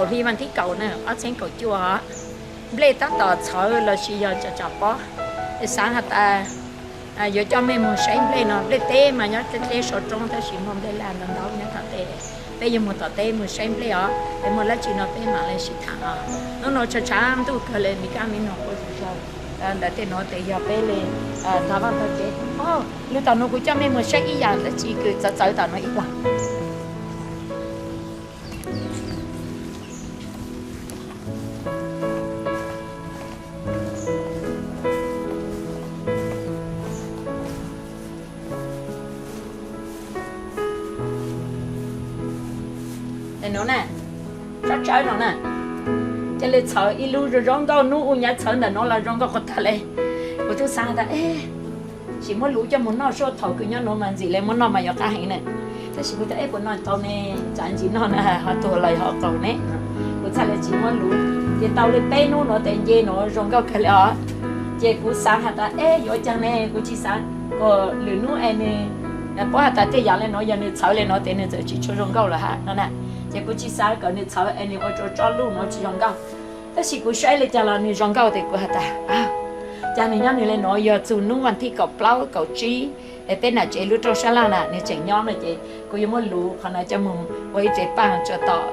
Hli vas thib kaum na ob txhiab kaum cuaj, nplej tab tom txhawv los sis yog tsam tsam pob, es xav has tas yuav coj mej moog saib nplej no. Nplej teb mas nyob dleb dleb sau roob tab sis muaj nplej laj ntau ntau nyob tom tej. Peb yuav moog tom teb moog saib nplej os, es muaj dlaab tsi no peb mam le sib tham os. Nub nua tshav tshav ntuj kawg le, me kab me noog quaj zom zaws ntawm tej nuav tes yog peb le tag vaaj tag tsev. Lug tom nuav kuv coj mej moog saib ib yaam dlaab tsi kws txawv txawv tom nuav ib plag. Nuav na, tsawb tsawb no na, ca le txhawv ib lub zoo zoo nkauj, nub u nyav txhawv ntawm nuav los zoo nkauj quas tag le. Kuv tub xaav tas, sim muab luv coj moog noj seb thaum kws nyob nuav mas ntxim le muab noj mas yuav qab heev na. Tab sis kuv tas, eb, puas noj tau ne, tsav ntsis noj na, ho tuag los ho qaug ne. Kuv txhaj le tsis muab luv, ces tau le peb nub nuav tes nce nuav zoo nkauj kawg le os. Ces kuv xaav has tas, eb, yuav caag ne, kuv tsis xaav kom lwm nub es nwg, puab has tas tej yaam le nuav yog nwg txhawv le nuav tes nwg txawm tsis tshua zoo nkauj lawm hab no na. Ces kuv tsis xaav kom nwg txhawv es nwg ua rua tsob luj nuav tsis zoo nkauj. Tab sis kuv saib le caag los nwg zoo nkauj tes kuv has tas, caag nwg nyob nwg le nuav yog txug nub vas thib kaum plaub kaum tsib, es peb nam tsev lub rooj sab laj na nwg tseem nyob no ces kuv yuav muab luv qhov no coj moog ua ib tsev paaj tso tom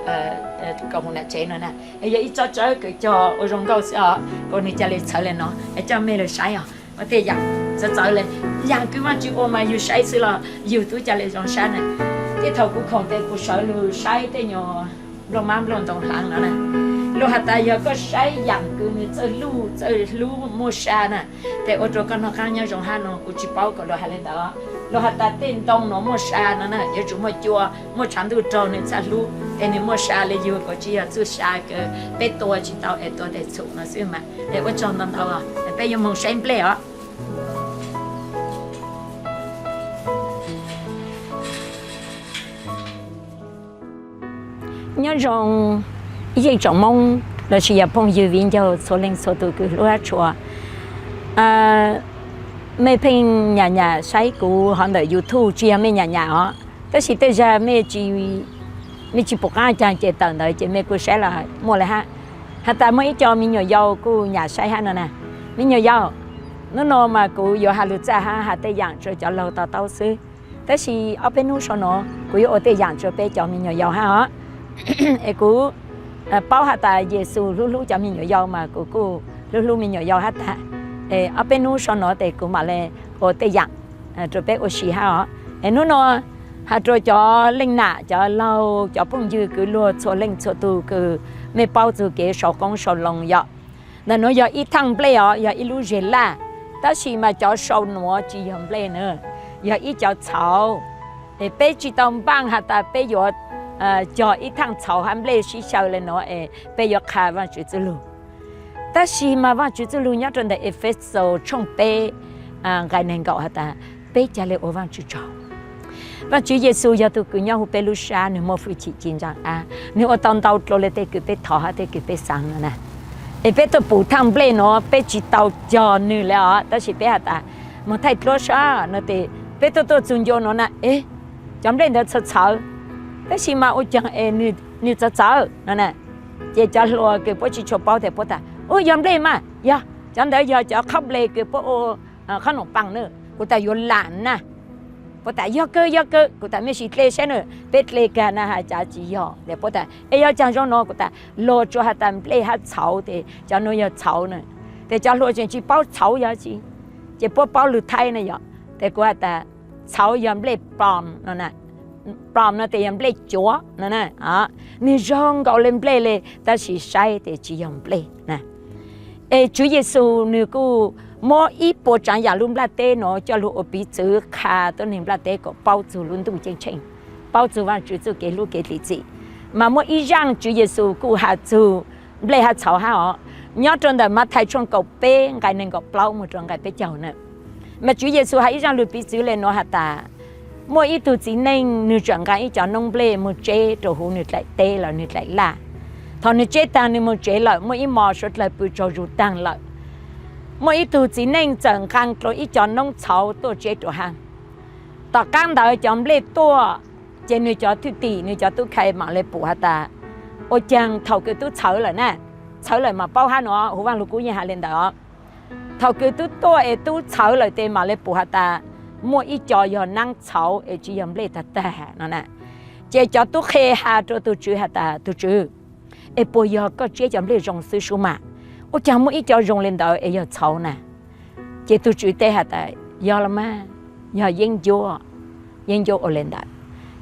kaum mus nam tsev no na. Es yog ib tsob tsawb kws cog ua zoo nkauj xwb os, kuas nwg ca le txhawv le nuav es coj mej lug saib os. Ua tej yaam txawv txawv le, yaam kws Vaajtswv ua mas yug saib xwb los yug tub ca le zoo sab na. Tej thaum kuv khoom tes kuv sawv lug saib tej nyuag nplooj mab nplooj ntoo hlaav no na. Luag has tas yog koj saib yaam kws nwg txawj luj txawj hlub muaj sa na, tes ua rua koj noj qaab nyob zoo hab no, kuv tsis paub kom luag has le ntawd. Luag has tas tej ntoo nuav muaj sa no na, yuav tsum muaj cua muaj tshav ntuj raug nwg txhaj hlub, tes nwg muaj sa le yug kuas tsis yog txuj sa kws peb tua tsis tau es tua tes txhum no xwb mas. Es ua tsaug ntau ntau, peb yuav moog saib nplej os. Nyob zoo ib yeej tsoom Moob lossis yog phooj ywg viv ncaus txhua leej txhua tug kws hlub hab tshua. Mej pheej nyam nyam saib kuv hov ntawm YouTube, tsis yog mej nyam nyam os, tab sis tej zag mej tsis pum qaab caag ces tawm ntawd ces mej kuj saib los muaj le hab. Has tas muaj ib co me nyuam yaus kuj nyam saib hab no na. Me nyuam yaus, nub nua mas kuv yuav has lug txaj hab has tej yaam rua cov laug to taub xwb. Tab sis ob peb nub sau nuav kuv yuav ua tej yaam rua peb cov me nyuam yaus hab os. Es kuv paub has tas Yexus hlub hlub cov me nyuam yaus mas kuv kuj hlub hlub me nyuam yaus hab tag. Es ob peb nub sau nuav tes kuv mam le ua tej yaam rua peb ua si hab os. Es nub nua has rua cov leej nam cov laug cov phooj ywg kws luag txhua leej txhua tug kws mej paub txug kev sau qoob sau loo yom. Ntawm nuav yog ib thaaj nplej os, yog ib lub zeg laj, tab sis mas cov sau nuav tsis yog nplej na, yog ib cov txhauv. Es peb tsis tau npaaj has tas peb yuav cog ib thaaj txhauv hab nplej sib xyaw le nuav es peb yuav qha Vaajtswv txuj lug. Tab sis mas Vaajtswv txuj lug nyob rua ntawm Efexus tshooj peb nqai neeg nkaum has tas peb ca le ua Vaajtswv tsaug. Vaajtswv Yexus yog tug kws nyob huv peb lub sab, nwg muaj hwj chim ci ntsaa av, nwg ua tau ntau dlua le tej kws peb thov hab tej kws peb xaav no na. Es peb tuaj pum thaaj nplej nuav peb tsis tau cog nwg le os, tab sis peb has tas moog thaij dluab sab no tes peb tuaj tuaj txug ncua nuav na, e, cov nplej ntawd txhawv txhawv, tab sis mas ua caag es nwg txawv txawv no na. Ces cov hluas kws puab tsis tshua paub tes puab tas, u, yog nplej mas, yog cov ntawd yog cov qhaub nplej kws puab ua qhob noom paaj na. Kuv tas yuav lam na. Puab tas yog kawg yog kawg. Kuv tas mej sim dle saib na, peb dle kag na has cas tsis yog. Puab tas es yog caag zoo no, kuv tas luag tsuas has tas nplej hab txhauv tes cov nuav yog txhauv na. Tes cov hluas tseem tsis paub txhauv yog dlaab tsi, ces puab paub lug thaib na yom. Tes kuv has tas txhauv yog nplej plum no na. Plum no tes yog nplej cuav no na. Nwg zoo nkaus le nplej le, tab sis saib tes tsis yog nplej na. Es Tswv Yexus nwg kuj muab ib puas tsaav yaam lub nplaj teb nuav coj lug ua piv txwv qha tuab neeg nplaj teb kom paub txug lub ntuj ceeb tsheej, paub txug Vaajtswv txuj kev hlub kev lim txim. Mas muaj ib zaaj Tswv Yexus kuj has txug nplej hab txhauv hab os, nyob rua ntawm Mathais tshooj kaum peb nqai neeg nkaum plaub moog rua nqai peb caug na. Mas Tswv Yexus has ib zaaj lug piv txwv le nuav has tas, muaj ib tug txiv neej nwg tseem nqaa ib cov noob nplej moog tseb rua huv nwg dlaim teb los nwg dlaim laj. Thaus nwg tseb taag nwg moog tsev lawm, muaj ib mos suav dlawg pw tsaug zug taag lawm, muaj ib tug txiv neej txawm nqaa dlua ib co noob txhauv tuaj tseb rua hab. Tom qaab ntawd cov nplej tuaj, ces nwg cov thwj tim nwg cov tub khai maam le pum has tas, Ua caag thaum kws tub txhawv lawm na, txhawv lawm mas paub hab no, huv Vaaj Lug Kub yeej has le ntawd os. Thaum kws tub tuaj es tub txhawv lawm tes mam le pum has tas muaj ib co yog naab txhauv es tsi yog nplej tag tag no na. Ces cov tub qhe has rua tug Tswv has tas, Tug Tswv, es puas yog koj tsiab cov nplej zoo xwb sub mas? Ua caag muaj ib co zoo le ntawd es yog txhauv na? Ces tug Tswv teb has tas, Yog los mas, yog yeeb ncuab, yeeb ncuab ua le ntawd.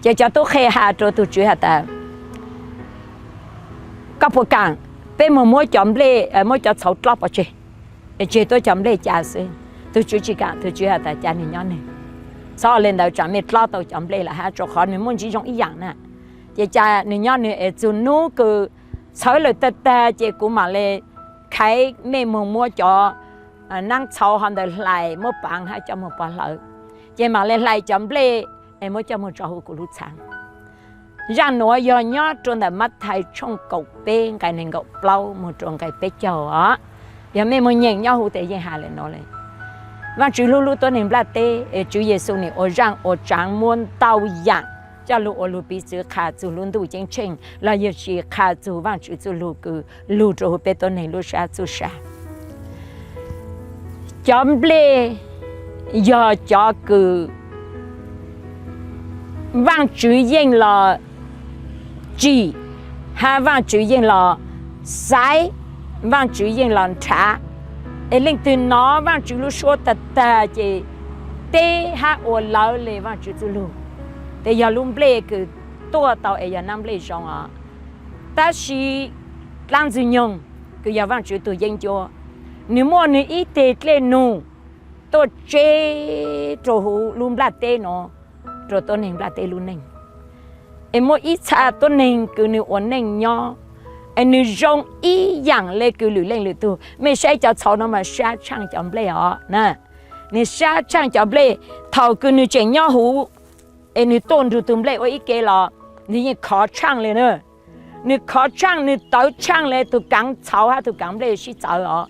Ces cov tub qhe has rua tug Tswv has tas, Koj puas kaam peb moog muab cov nplej, muab cov txhauv dlob pov tseg, es tseg tuab cov nplej ca xwb? Tug Tswv tsi kaam, tug Tswv has tas, Ca nwg nyob nwg, txhob ua le ntawd, tsam mej dlob tau cov nplej lawm hab, rua qhov nwg muaj ntsiv zoo ib yaam na. Ces ca nwg nyob nwg es txug nub kws txhawv lawm tag tag ces kuv mam le khaiv mej moog muab cov naab txhauv ho ntawd hlais muab paav hab coj moog pov hlawv, ces mam le hlais cov nplej es muab coj moog tso huv kuv lub txhaav. Zaaj nuav yog nyob rua ntawm Mathais tshooj kaum peb nqai neeg nkaum plaub moog rua nqai peb caug os. Yog mej moog nyeem nyob huv tes yeej has le nuav le. Vaajtswv hlub lub tuab neeg nplaj teb, es Tswv Yexus nwg ua zaaj ua tsaav muab ntau yaam coj lug ua lug piv txwv qha txug lub ntuj ceeb tsheej los yog tsi qha txug Vaajtswv txuj lug kws lug rua huv peb tuab neeg lub sab txuj sa. Cov nplej yog cov kws Vaajtswv yeej los tsim hab Vaajtswv yeej los xaiv, Vaajtswv yeej los nrhav. Es leej twg nov Vaajtswv lub suab tag tag ces teb hab ua lawv le Vaajtswv txuj lug. Tes yog lub nplej kws tuaj tau es yog naab nplej zoo os. Tab sis dlaab Ntxwg Nyoog kws yog Vaajtswv tug yeeb ncuab, nwg muaj nwg ib teg dlej nug tuaj tseb rua huv lub nplaj teb nuav, rua tuab neeg nplaj teb lub neej. Es muaj ib txha tuab neeg kws nwg ua neej nyob, es nwg zoo ib yaam le kws lwm leej lwm tug. Mej saib cov txhauv nuav mas sab tshaaj cov nplej os na. Nwg sab tshaaj cov nplej, thaum kws nwg tseem nyob huv, es nwg tuaj nrug tug nplej ua ib ke los nwg yeej khov tshaaj le na. Nwg khov tshaaj, nwg tawv tshaaj le tug kaav txhauv hab tug kaav nplej sib txawv os.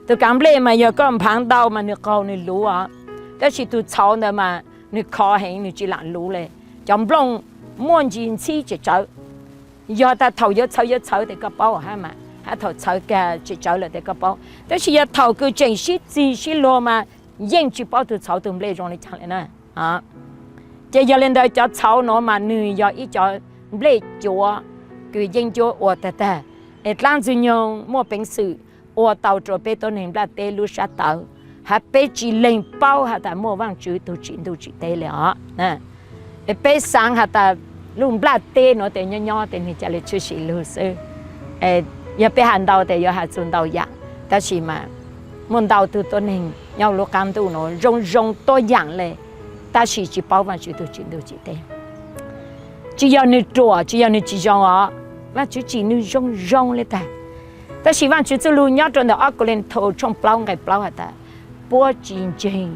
Tug kaav nplej mas yog koj nphaav ntau mas nwg qaug nwg luv os, tab sis tug txhauv ntawd mas nwg khov heev nwg tsi laam luv le. Cov nplooj muaj ntsis ntxhib tsem tsawv, yog tas thaum yuav txhawv yuav txhawv tes koj paub hab mas, hab thaum txhawv kag tsem tsawv lawm tes koj paub, tab sis yog thaum kws tseem sib txig sib luag mas yeej tsi paub tug txhauv tug nplej zoo le caag le na. Ces yog le ntawd cov txhauv nuav mas nwg yog ib cov nplej cuav kws yeeb ncuab ua tag tag, es dlaab Ntxwg Nyoog muaj peev xwm ua tau rua peb tuab neeg nplaj teb lub sab tawv, hab peb tsi leeg paub has tas muaj Vaajtswv tug tsim ntuj tsim teb le os. Es peb xaav has tas lub nplaj teb nuav tes nyob nyob tes nwg ca le tshwm sim lug xwb. Yog peb has ntau tes yuav has txug ntau yaam, tab sis mas muaj ntau tug tuab neeg nyob lub qaab ntuj nuav zoo zoo tuab yaam le, tab sis tsi paub Vaajtswv tug tsim ntuj tsim teb. Tsi yog nwg ruam, tsi yog nwg tsi zoo os, Vaajtswv tsim nwg zoo zoo le tag. Tab sis Vaajtswv txuj lug nyob rua ntawm ob Kauleethaus tshooj plaub nqai plaub has tas, puab tsi ntseeg,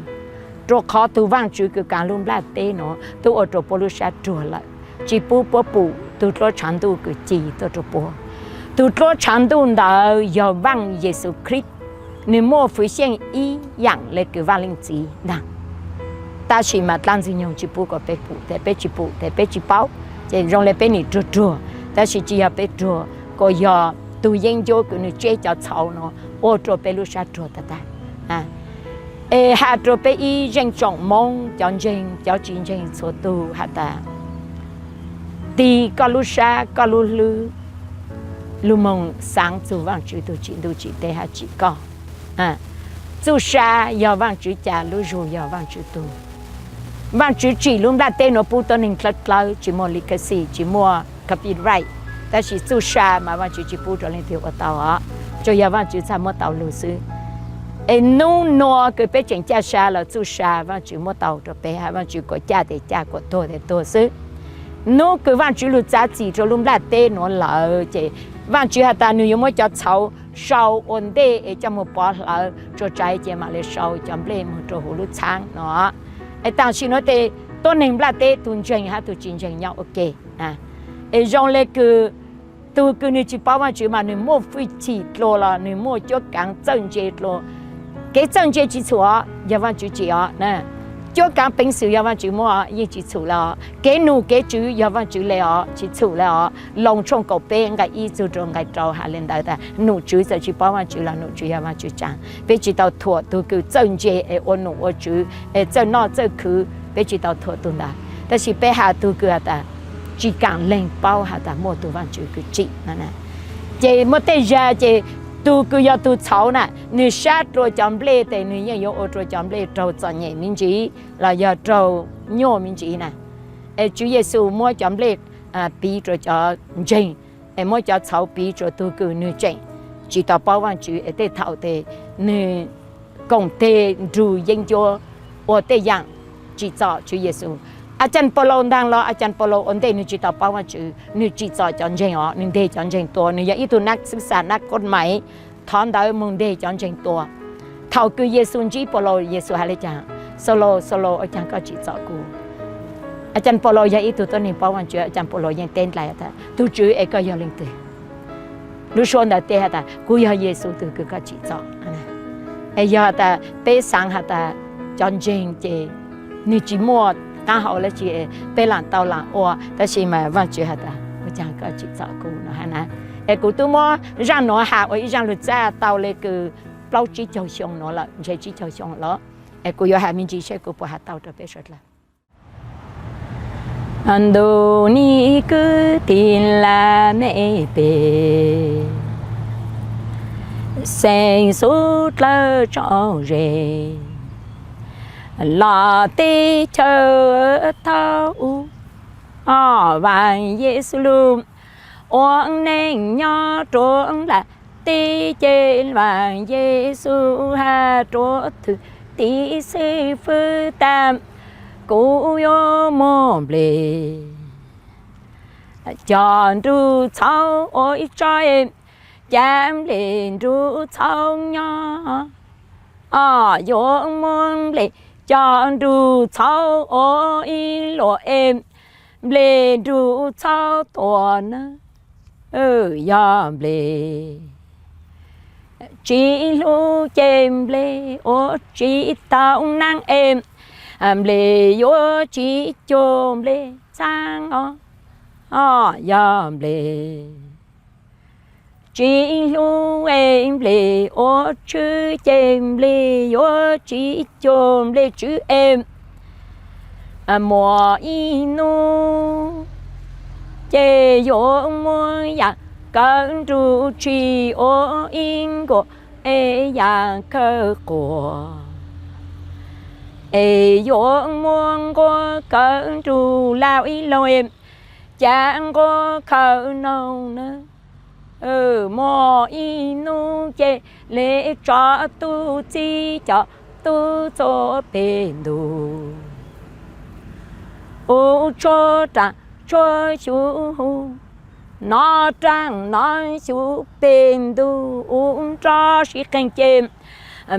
rua qhov tug Vaajtswv kws kaav lub nplaj teb nuav tub ua rua puab lub sab ruag lawm, tsi pub puab pum tug dluab tshav ntuj kws ci tuaj rua puab. Tug dluab tshav ntuj ntawd yog Vaaj Yexus Krist, nwg muaj fwv xyeej ib yaam le kws Vaaj Leej Txiv ntaag. Tab sis mas dlaab Ntxwg Nyoog tsi pub kuas peb pum, tes peb tsi pum tes peb tsi paub, ces zoo le peb nim ruag ruag, tab sis tsi yog peb ruag, kuas yog tug yeeb ncuab kws nwg tseb cov txhauv nuav ua rua peb lub sab ruag tag tag. Es has rua peb ib zeej tsoom Moob cov ntseeg cov tsi ntseeg txhua tug has tas, tig koj lub sab koj lub hlwb lug moog xaav txug Vaajtswv tug tsim ntuj tsim teb hab tsim koj. Txuj sa yog Vaajtswv ca, lub zug yog Vaajtswv tug. Vaajtswv tsim lub nplaj teb nuav pub tuab neeg dlawb dlawb, tsi muaj legacy, tsi muaj copyright, tab sis txuj sa mas Vaajtswv tsi pub rua leej twg ua tau os, tsuas yog Vaajtswv txhaj muab tau lug xwb. Es nub nua kws peb tseem caj sa los txuj sa Vaajtswv muab tau rua peb, Vaajtswv kuas caj tes caj, kuas tuag tes tuag xwb. Nub kws Vaajtswv lug txav txim rua lub nplaj teb nuav lawm ces Vaajtswv has tas nwg yuav muab cov txhauv sau ua ntej es coj moog pov hlawv tsua tsaiv ces mam le sau cov nplej moog rua huv lub txhaab no. Es tam sim nuav tes tuab neeg nplaj teb tug ntseeg hab tug tsi ntseeg nyob ua ke. Es zoo le kws tug kws nwg tsi paub Vaajtswv mas nwg muaj fwj chim dlua los nwg muaj cuab kaav txawj ntse dlua, kev txawj ntse tsi txhum os, yog Vaajtswv tsim os na. Cuab kaav peev xwm yog Vaajtswv muab, yeej tsi txhum le os. Kev num kev tswv yog Vaajtswv le os, tsi txhum le os. Loos tshooj kaum peb nqai ib txug rua nqai rau has le ntawd tas num tswv txawm tsi paub Vaajtswv los num tswv yog Vaajtswv tsaa. Peb tsi tau thuam tug kws txawj ntse es ua num ua tswv es txawj noj txawj khwv, peb tsi tau thuam tug ntawd. Tab sis peb has tug kws has tas tsi kaam leeg paub has tas muaj tug Vaajtswv kws tsim no. Ces muaj tej zag ces tug kws yog tug txhauv na, nwg sab rua cov nplej tes nwg yeej yuav ua rua cov nplej raug txom nyem me ntsis los yog raug nyuaj me ntsis na. Es Tswv Yexus muab cov nplej piv rua cov ntseeg, es muab cov txhauv piv rua tug kws nwg tseem tsi tau paub Vaajtswv es tej thaum tes nwg koom teg nrug yeeb ncuab ua tej yaam tsim txom Tswv Yexus. A caa Paulus ntaag los a caa Paulus ua ntej nwg tsi tau paub Vaajtswv, nwg tsim txom cov ntseeg os, nwg nteg cov ntseeg tua, nwg yog ib tug nab xwb xas nab koj mais thov ntawv moog nteg cov ntseeg tua. Thaum kws Yexus ntsib Paulus, Yexus has le caag? Saulus, Saulus, ua caag koj tsim txom kuv? A caa Paulus yog ib tug tuab neeg paub Vaajtswv, a caa Paulus yeej teb dlai tas tug Tswv es koj yog leej twg? Lub suab ntawd teb has tas kuv yog Yexus tug kws koj tsim txom. Es yog tas peb xaav has tas cov ntseeg ces nwg tsi muaj qaab hau dlaab tsi, peb lam tau lam ua, tab sis mas Vaajtswv has tas ua caag koj tsim txom kuv no has na. Es kuv tub muab zaaj nuav has ua ib zaaj lug txaj tau le kws plaub tsib caug xyoo nuav lawm, ntshe tsib caug xyoo lawm. Es kuv yuav has me ntsis seb kuv puas has tau rau peb suav dlawg. Ntuj nis kwv tij laj mej pej xeem xub dlawg tso ze los teb chaws thaum ub, Vaaj Yexus lug ua neej nyob rua nplaj teb ces Vaaj Yexus has rua thwj tim xib fwb tas kuv yuav muab nplej coj nrug txhauv ua ib tsob, ca nplej nrug txhauv nyob, yuav muab nplej coj nrug txhauv ua ib luam es nplej nrug txhauv tuaj na. Yog nplej tsi hlub ces nplej ua tsi tau naab es nplej yuav tsi cuag nplej txhaab os. Yog nplej tsi hlub es nplej ua tshwj ces nplej yuav tsi cuag nplej tshwj es muaj ib nub ces yuav muab yaam kawg nrug tshis ua ib nkuaj es yaam kawg quas, es yuav muab nquag kawg nrug lauj ib lug es ca nquag khaws noog na. Muaj ib nub ces le tso tub txib cov tub txhua peg ntuj, ub tshuab raam tshuab xyu hu, nov raam nov xyu peg ntuj, ub nroj sib qeeg ces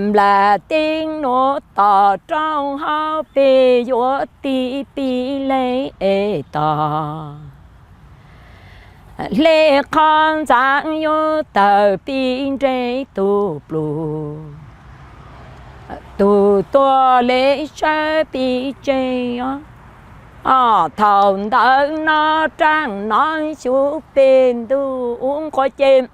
nplas teb nuav tom roob hauv peg yuav tiv pib le es tog, hle qhov ntxaam yuav tawg pib nres tug plug, tug tuag le sawv pib tseg os. Thaum ntawd nov raam nov xyu peg ntuj, ub nquag ces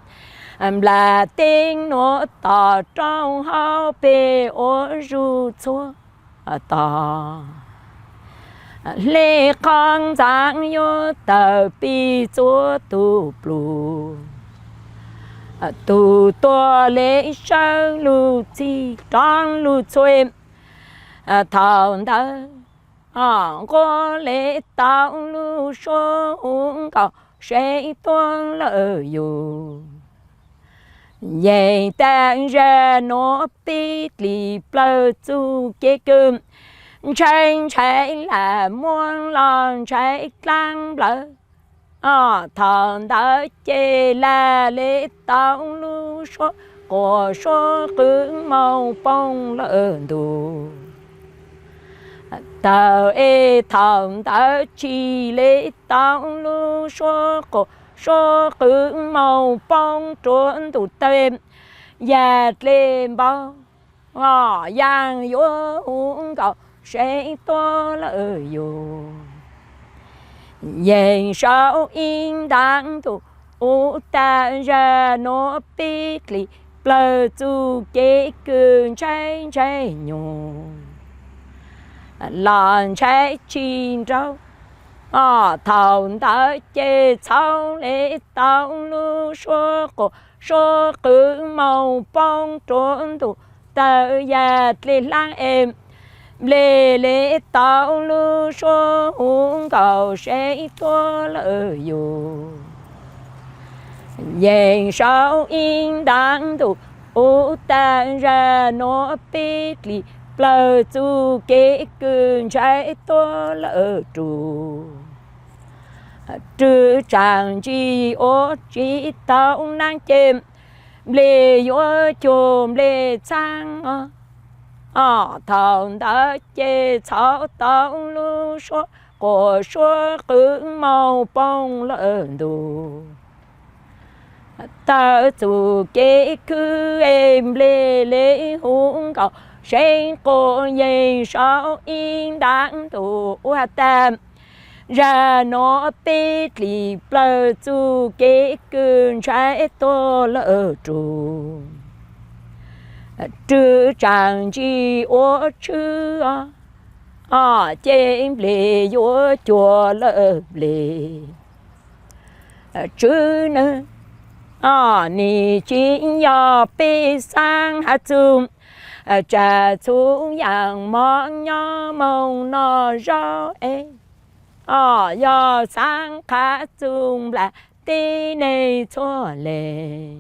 nplas teb nuav tom roob hauv peg ua zug txhua tog, hle qhov ntxaam yuav tawg pib txuav tug plug, tug tuag le sawv lug txhij rov lug txhua. Thaum ntawd nquag le tau lub suab hu nkaus seb tuaj lawm yug. Yeej tag zag nuav pib dlim plawg txuj kev kws, ntshai ntshai lam muab los ntshai dlaab nplawg. Thaum ntawd ces lam le tau lub suab quas suab qw moog poob lawm ntuj tawg es thaum ntawd tsis le tau lub suab quas suab qw moog poob rua ntuj tawg, yam dlej npau yaam yuav hu nkaus seev tuaj lawm yus. Yeej saum ib ntav ntuj ub tag, zaj nuav pib dlim plawg txuj kev kws ntshai ntshai nyuj los ntshai tsis nraug. Thaum ntawd ces txhob le tau lub suab quas suab qw moog poob rua ntuj tawg yam dlig hlaab es nplej le tau lub suab huv nkaus seev tuaj lawm yus. Yeej saum ib ntav ntuj ub tag, zaj nuav pib dlim plawg txuj kev kws ntshai tuaj lawm rua. Rwg tsaam ntsis ua tsis tau naab ces nplej yuav cuag nplej txhaab os. Thaum ntawd ces txhob tau lub suab quas suab qw moog poob lawm ntuj tawg txuj kev khwb es nplej le huv nkaus seev quas. Yeej saum ib ntav ntuj ub tag, zaj nuav pib dlim plawg txuj kev kws ntshai tuaj lawm rua. Rwg tsaam ntsis ua tshwb os, ces nplej yuav cuag lawm nplej. Tswb nawb, nim tsis yog peb xaav has txug tsam txhua yaam mov nyob moog noj zaub es, yog xaav qha txug nplaj teb neeg txhua leej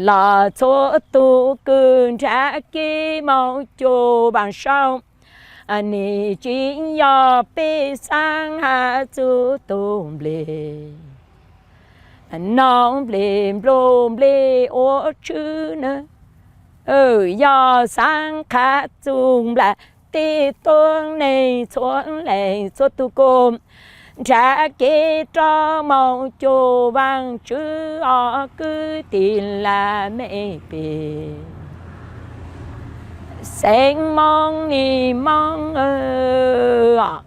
los txhua tug kws nrhav kev moog cuag vaaj saub. Nim tsis yog peb xaav has txug tug nplej, noog nplej nplug nplej ua tshwb nawb, yog xaav qha txug nplaj teb tuab neeg txhua leej txhua tug kws nrhav kev rov moog cuag Vaajtswv os kwv tij laj mej peb xeem Moob nim Moob os.